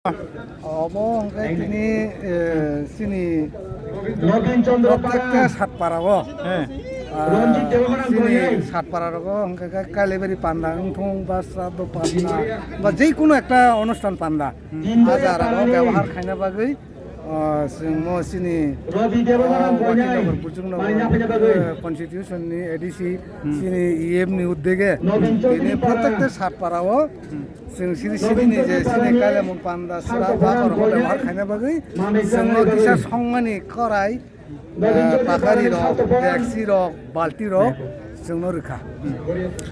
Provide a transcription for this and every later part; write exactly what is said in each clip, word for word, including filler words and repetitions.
Obo hwnkhe tini, eh, chini Nobin Chandra protekte Para. Satpara o. He. Ah, Ranjit Debbarma chini Bhai. Satpara rogo hwnkhe khe Kalibari panda wngthung ba sraddho panda ba jekunu ekta onusthan panda. Hmm. Hajar o byabohar khaina bagwi, ah, chwng mo chini, Ravi Debbarma ah, Bhai. Wakilnagar Bujung Nagar, Bhai, Bhai. Eh, constitution ni A D C, hmm, chini E M ni uddege. Nobin Chaudhary tini Para. Protekte Satpara o. Hmm. Chwng siri siri ni je sini kailaimung panda sra bakor hole mar khaina bagwi chwngno kisa songmani korai, eh, takari rok, dekchi rok, balti rok chwngno rwkha.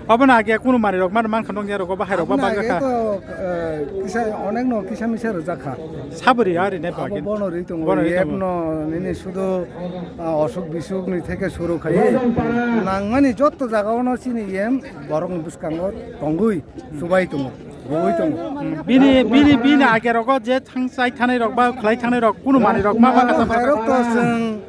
Obono age kunu manwi rok man, man kha nokya rok, bahai rok ba. Aboni bagwi age kha. To, eh, kisa onek no kisa misa rwjak kha. Sabri ari ne. Abo bagwi bono ri tongo, bono ri tongo. Yep no nini sudu, ah, osuk bisuk ni theke suru khai. Nangmani jotto jaga ono chini yem borok ni bwskango tongwi. Chubai tongo, rwui tongo. Bini, bini, bini age rogo je thang chai thanai rok ba khlai thanai rok, kunu manwi rok ma ba kasa khairok to chwng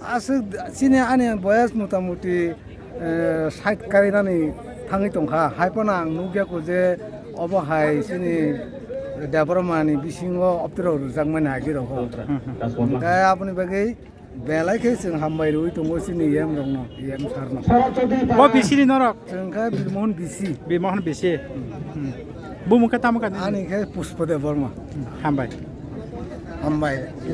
aswk chini ani boyas motamuti, eh, sait karinani thangwi tongkha. Hai phano ang nukya kho je obo hai chini Debbarma ni bisingo optro rwjakmani agi rogo. Hmm, hmm. Hwnkhe aboni bagwi belai khe chwng hambai rwui tongo chini E M rokno, E M sir no. Bo bisini norok? Chwng khe Birmohon B C. Birmohon B C. Hmm. Bumung khe tamo kha nini? Ani khe Pushpa Debbarma. Hmm, hambai. Hambai.